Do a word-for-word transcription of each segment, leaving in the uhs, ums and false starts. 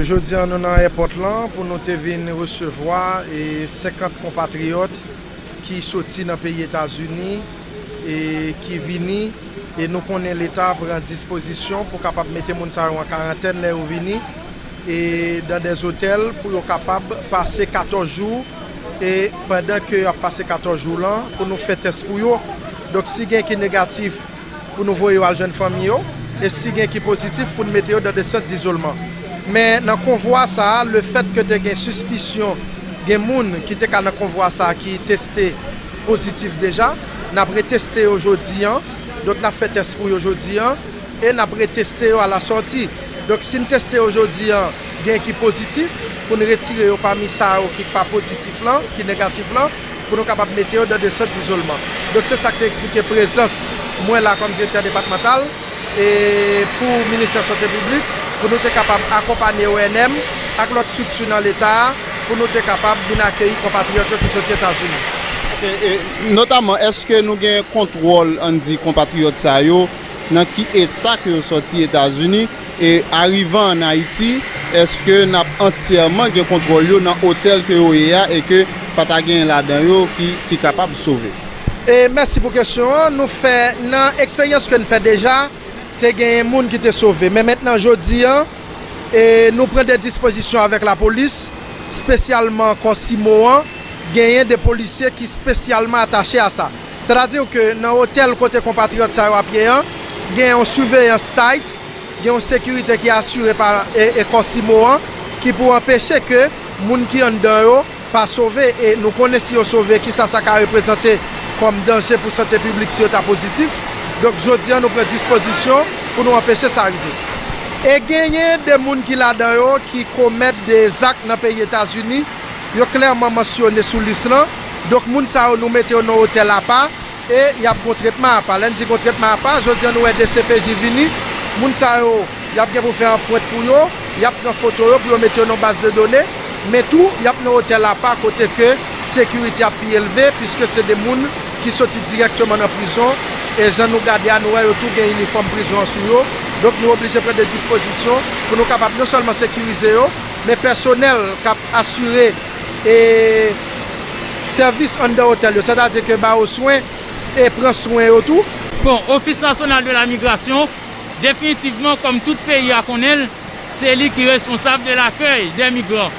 Jodi a, nou nan èpòt lan pou nou te vin resevwa, e, senkant konpatriyòt ki soti nan peyi Etazini e ki vini, e nou konnen Leta pran dispozisyon pou kapab mete moun sa yo an karantèn lè yo vini, e dan dè zotèl pou yo kapab pase katòz jou, e pandan ke y ap pase katòz jou lan, pou nou fè tès pou yo. Donk, si gen ki negatif, pou nou voye yo al jwenn fanmi yo, e si gen ki pozitif, pou n mete yo dan de sant dizolman. Men nan konvwa sa a, lefèt ke te gen sispisyon, gen moun ki te ka nan konvwa sa a ki teste pozitif deja, n ap reteste yo jodi an. Donk, n ap fè tès pou yo jodi an, e n ap reteste yo alasòti. Donk, si n teste yo jodi an, gen ki pozitif, pou n retire yo pami sa yo ki pa pozitif lan, ki negatif lan, pou nou kapab mete yo dan de sant dizolman. Donk, se sa k te eksplike prezans mwen la kòm direktè depatmantal, e pou Ministè Sante Piblik, pou nou te kapab akonpanye O N M ak lòt estrikti nan Leta a, pou nou te kapab vin akeyi konpatriyòt yo ki soti Etazini. Ok, e notaman, èske nou gen kontwòl, ann di, konpatriyòt sa yo, nan ki eta ke yo sòti Etazini, e arive ann Ayiti, èske n ap antyèman gen kontwòl yo nan otèl ke yo ye a e ke pa ta gen ladan yo ki, ki kapab sove? E mèsi pou kesyon an. Nou fè, nan eksperyans ke n fè deja, te genyen moun ki te sove. Men mentnan, jodi an, e nou pran de dispozisyon avèk lapolis, espesyalman kò CIMO an, genyen de polisye ki espesyalman atache a sa. Sètadi ke nan otèl kote konpatriyòt sa yo ap ye an, gen yon siveyans tight, gen yon sekirite ki asire pa, e, e kò CIMO an, ki pou anpeche ke moun ki anndan yo pa sove, e nou konnen si yo sove, kisa sa ka reprezante kòm danje pou sante piblik si yo ta pozitif. Donk, jodi an, nou pran dispozisyon pou nou anpeche sa rive. E genyen de moun ki ladan yo ki komèt de zak nan peyi Etazini, yo klèman mansyone sou lis lan. Donk, moun sa yo, nou mete yo nan otèl apa, e y ap gon tretman apa. Lè n di gon tretman apa, jodi an nou wè D C P J vini, moun sa yo, y ap gen pou fè anprent pou yo, y ap pran foto yo pou yo mete yo nan baz de done, men tou, y ap nan otèl apa kote ke sekirite ap pi elve, piske se de moun ki soti dirèkteman nan prizon, e jan nou gade a, nou wè yo tou gen inifòm prizon an sou yo, donk nou oblije pran de dispozisyon pou nou kapab non sèlman sekirize yo, men pèsonèl k ap asire e sèvis anndan otèl yo, sètadi ke ba yo swen e pran swen yo tou. Bon, Office National de la Migration, définitivement, comme tout pays à konnen, c'est lui qui est responsable de l'accueil des migrants.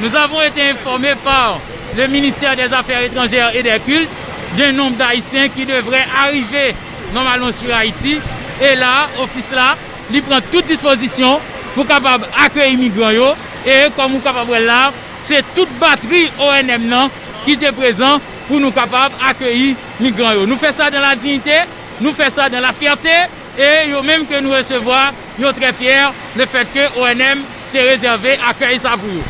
Nous avons été informés par le ministère des Affaires étrangères et des Cultes d'un nombre d'Haïtiens qui devraient arriver normalement sur Haïti. E la, ofis la, li pran tout dispozisyon pou kapab akeyi migran yo. E kòm ou kapab wè la, se tout batri O N M nan ki te prezan pou nou kapab akeyi migran yo. Nou fè sa dans la dignité, nou fè sa dans la fierté, e yo menm ke nou resevwa, yo trè fyè lefèt ke O N M te rezève akèy sa pou yo.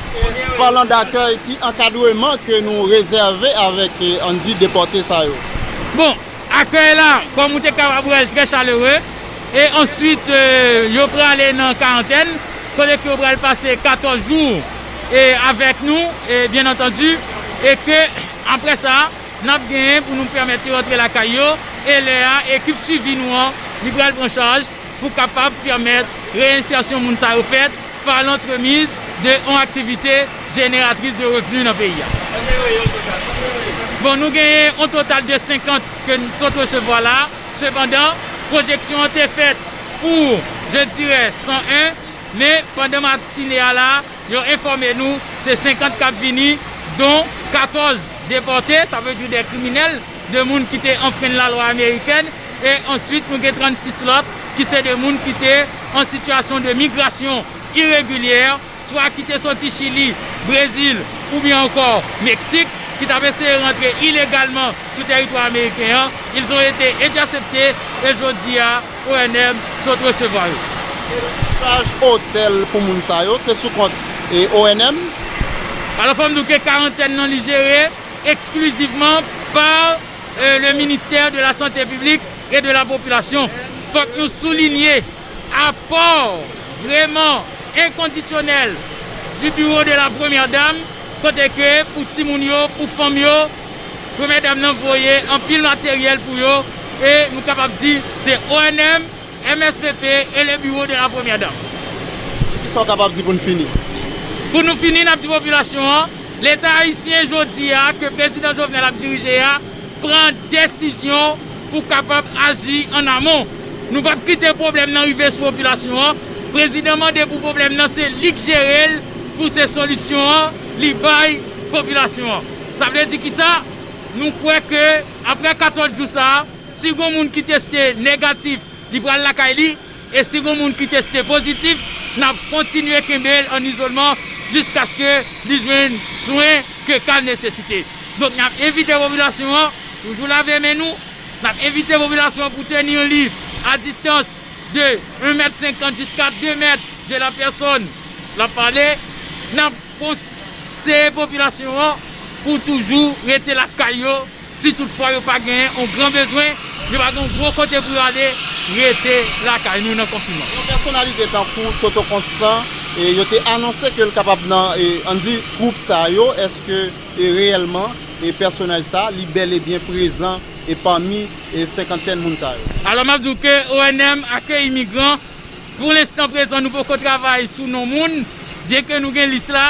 Palan dakèy, ki ankadreman ke nou rezève avèk, eh, ann di, depòte sa yo? Bon, akèy la, kòm ou te kapab wè l, trè chalere. E answit, eh, yo prale nan karantèn, kote ke yo pral pase katòz jou, eh, avèk nou, eh, byen antandi, e ke, apre sa, n ap genyen pou nou pèmèt yo rantre lakay yo, e lè a, ekip swivi nou an, li pral pran chaj pou kapab pèmèt reyensèsyon moun sa yo fèt pa lantremise de yon aktivite jeneratris de revni nan peyi a. Bon, nou genyen yon total de senkant ke n sot resevwa la. Sepandan, pwojeksyon an te fèt pou, je dirais, san en, men pandan matine a la, yo enfòme nou se senkant k ap vini, dont katòz depòte, sa vle di de kriminèl, de moun ki te anfrenn lalwa amerikèn, e answit nou gen trannsis lòt ki se de moun ki te an sitiyasyon de migrasyon iregilyè, swa ki te soti Chili, Brezil oubyen ankò Meksik, ki t ap eseye rantre ilegalman sou tèritwa ameriken an, ils ont été interceptés, e jodi a, O N M sot resevwa yo. Chaj otèl pou moun sa yo, se sou kont, e, O N M? Alò, fò m di w ke karantèn nan, li jere eksklizivman pa, e, le ministère de la Santé Publique et de la Population. Fòk nou soulinye apò vrèman enkondisyonèl du bureau de la première dame, kote ke pou timoun yo, pou fanm yo, premyè dam nan voye anpil materyèl pou yo, e nou kapab di se O N M, M S P P e le bureau de la première dame. Kisa w kapab di pou n fini? Pou nou fini, n ap di popilasyon an, Leta ayisyen jodi a ke prezidan Jovenel ap dirije a pran desizyon pou kapab aji an amon. Nou p ap kite pwoblèm nan rive sou popilasyon an. Prezidan mande pou pwoblèm nan se li k jere l, pou se solisyon an li bay popilasyon an. Sa vle di kisa? Nou kwè ke apre katòz jou sa a, si gon moun ki teste negatif, li pral lakay li, e si gon moun ki teste pozitif, n ap kontinye kenbe l an izolman jiskaske li jwenn swen ke ka l nesesite. Donk, n ap envite popilasyon an toujou lave men nou. N ap envite popilasyon an pou teni li a distans de un mèt senkant jiska de mèt de la pèsòn l ap pale. N ap konseye popilasyon an pou toujou rete lakay yo. Si toutfwa yo pa genyen yon gran bezwen, yo pa gen yon gwo kote pou yo ale, rete lakay nou nan konfinman. Yon pèsonalite tankou Toto Constant, e yo te anonse ke l kapab nan, e, ann di, twoup sa yo. Èske, e, reyèlman, e, pèsonaj sa, li bèl e byen prezan, e, pami, e, senkantèn moun sa yo? Alò, m ap di w ke O N M akeyi migran. Pou lenstan prezan, nou poko travay sou non moun, byenke nou gen lis la,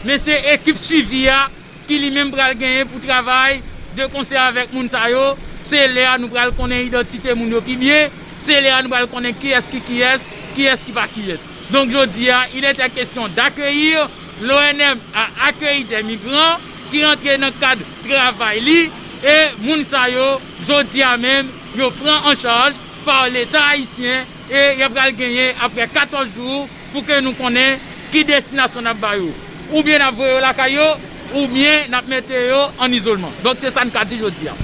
men se ekip swivi a ki li menm pral genyen pou travay de konsè avèk moun sa yo. Se lè a nou pral konnen idantite moun yo pi byen, se lè a nou pral konnen kiyès ki kiyès, kiyès ki pa kiyès. Donk, jodi a, il était question d'accueillir, l'O N M a accueilli des migrants ki rantre nan kad travay li, e moun sa yo, jodi a menm, yo pran an chaj pa Leta ayisyen, e y ap pral genyen apre katòz jou pou ke nou konnen ki destinasyon n ap ba yo. Oubyen n ap voye yo lakay yo, oubyen n ap mete yo an izolman. Donk, se sa n ka di jodi a.